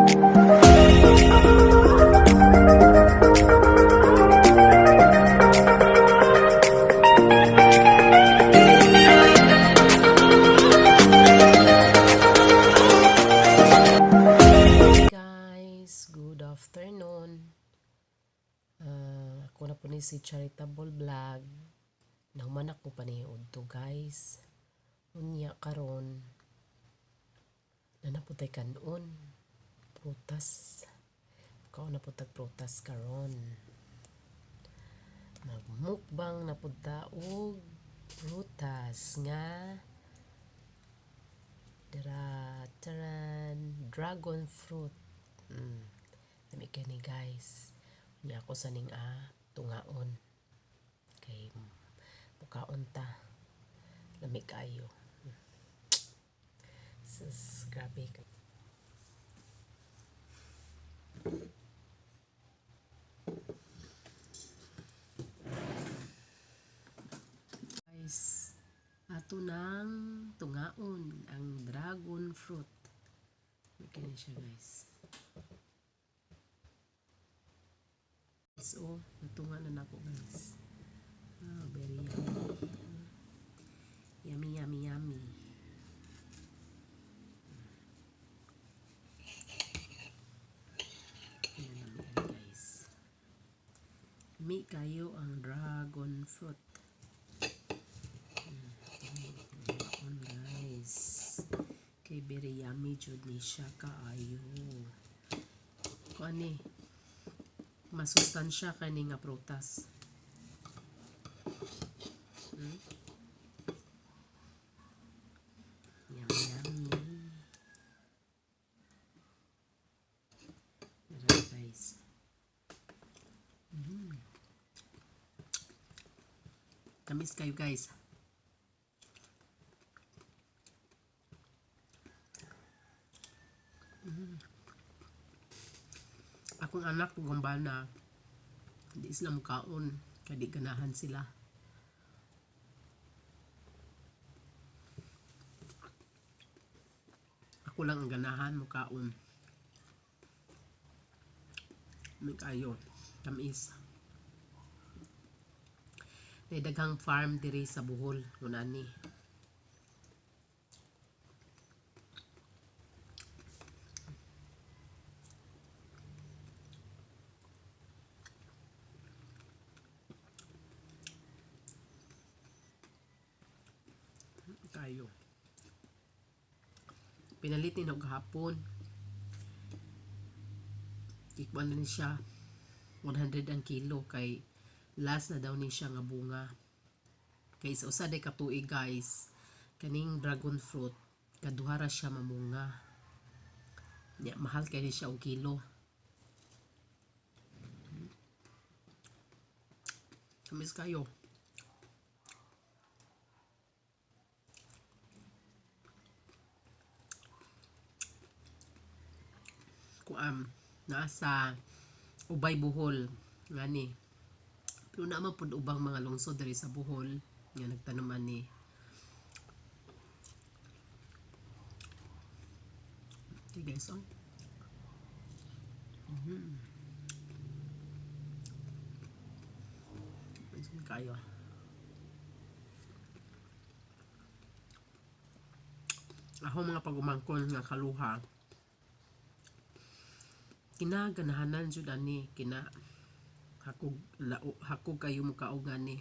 Guys, good afternoon. Ako na po ni si Charitable Vlog. Nahuman ako paniud to, guys. Unya karon na naputay kanon. Prutas. Kaon na pud tag prutas karon. Magmukbang na pud ta og prutas nga dira, taran, dragon fruit. Lami kay ni, guys. Unya ako sa ning tungaon. Kay mukaon ta. Lami kayo. Sus, grabe ka. Guys, ato nang tungaon ang dragon fruit. Lami kay ni siya, guys. So, natunga na nako, guys. Ah, very yummy. Yummy, yummy, yummy. Ayan, lami yan, guys. Lami kayo ang dragon fruit. Tungaon, guys. Kay very yummy jud ni siya kaayo. Kuan ni, masustansya kani nga prutas. Yummy, yummy. Tara, guys. Tamis kayo, guys. Akong anak ug bana, di sila mukaon kay di ganahan sila. Ako lang ang ganahan mukaon. May kayo. Tamis. May daghang farm diri sa Bohol ngunani. Kayo. Pinalit ni og hapon. Ikuan na ni siya 100 ang kilo kay last na daw ni siya nga bunga. Kay sa usa day ka tuig, guys, kaning dragon fruit kaduha ra siya mamunga. Nya mahal kay ni siya og kilo. Tamis kayo. Kuan, nasa Ubay, Bohol ngani. Pero naa man pud ubang mga lungsod diri sa Bohol nga nagtanom ani. Okay, guys, oh. Kayo. Ako mga pag-umangkon nga kaluha, kinaganahanan jud ani, kina hakog lao, hakog kayo mukaog ani.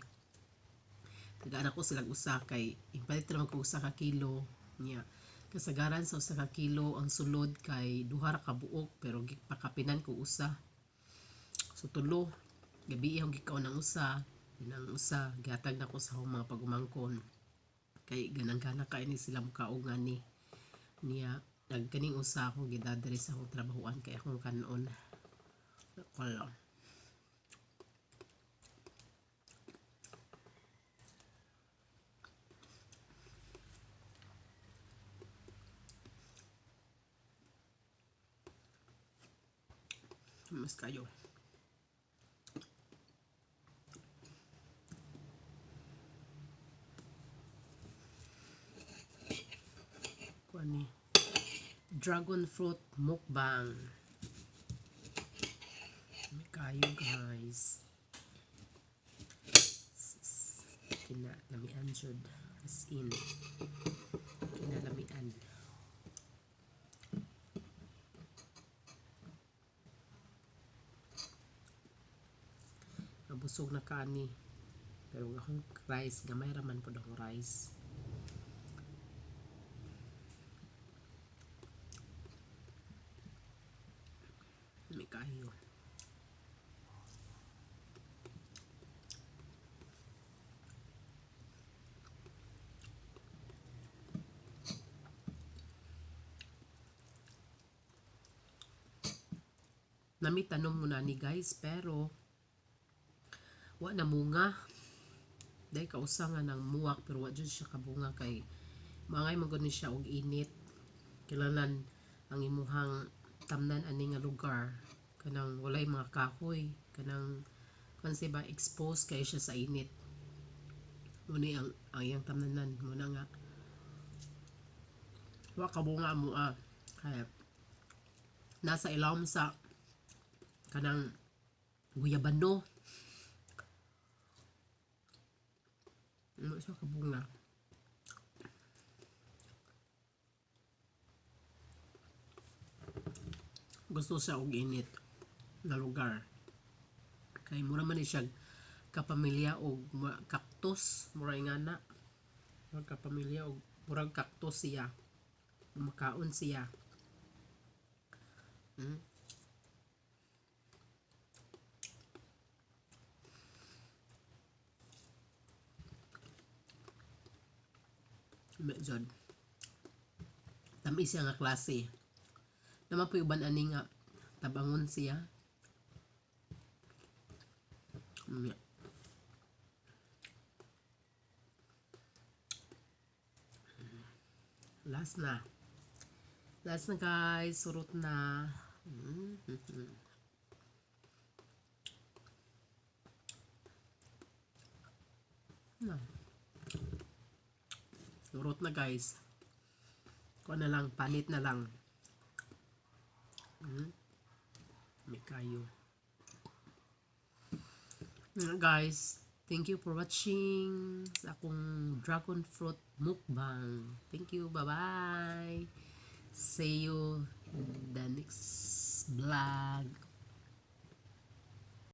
Tagaan ako silang usa kay ipalit ra man ko usa ka kilo niya. Kasagaran sa usa ka kilo ang sulod kay duha ra ka buok, pero gipakapinan ko usa. So tulo gabi akong gikaon ang usa, ang usa gihatag nako sa akong mga pag-umangkon kay ganang gana kay ni sila mukaog ani niya. Nagkaning usa akong gidadiri sa akong trabahoan kay akong kanon. Wala. Mas kayo. Kuan ni. Dragon fruit mukbang. Lami kayo, guys. Kinalamian jud, as in kinalamian. Mabusog na kani. Pero akong rice, gamay raman pod akong rice. Lami kayo. Nami tanom mo na ni, guys, pero wa na munga. Dahil kausa nga nang muwak pero wa jud siya kabunga kay maangay man gud ni siya og init. Kailangan ang imuhang tamnan ani nga lugar kanang walay mga kahoy, kanang kuan ba, expose kay siya sa init. Muna ang iyang tamnanan muna nga wa kabunga mo ah. Kaya nasa ilawom sa kanang guyabano. Ano siya kabunga. Gusto siya og init na lugar. Kay mura man ni siya kapamilya og cactus, mura ingana. Murag kapamilya og murag cactus siya. Makaon siya. Medyo tamis siya nga klase. Naman po uban ani nga tabangon siya. Last na. Last na, guys. Surot na. Na. Surot na, guys. Kuha na lang. Panit na lang. May kayo. Guys, thank you for watching sa akong dragon fruit mukbang. Thank you. Bye-bye. See you the next vlog.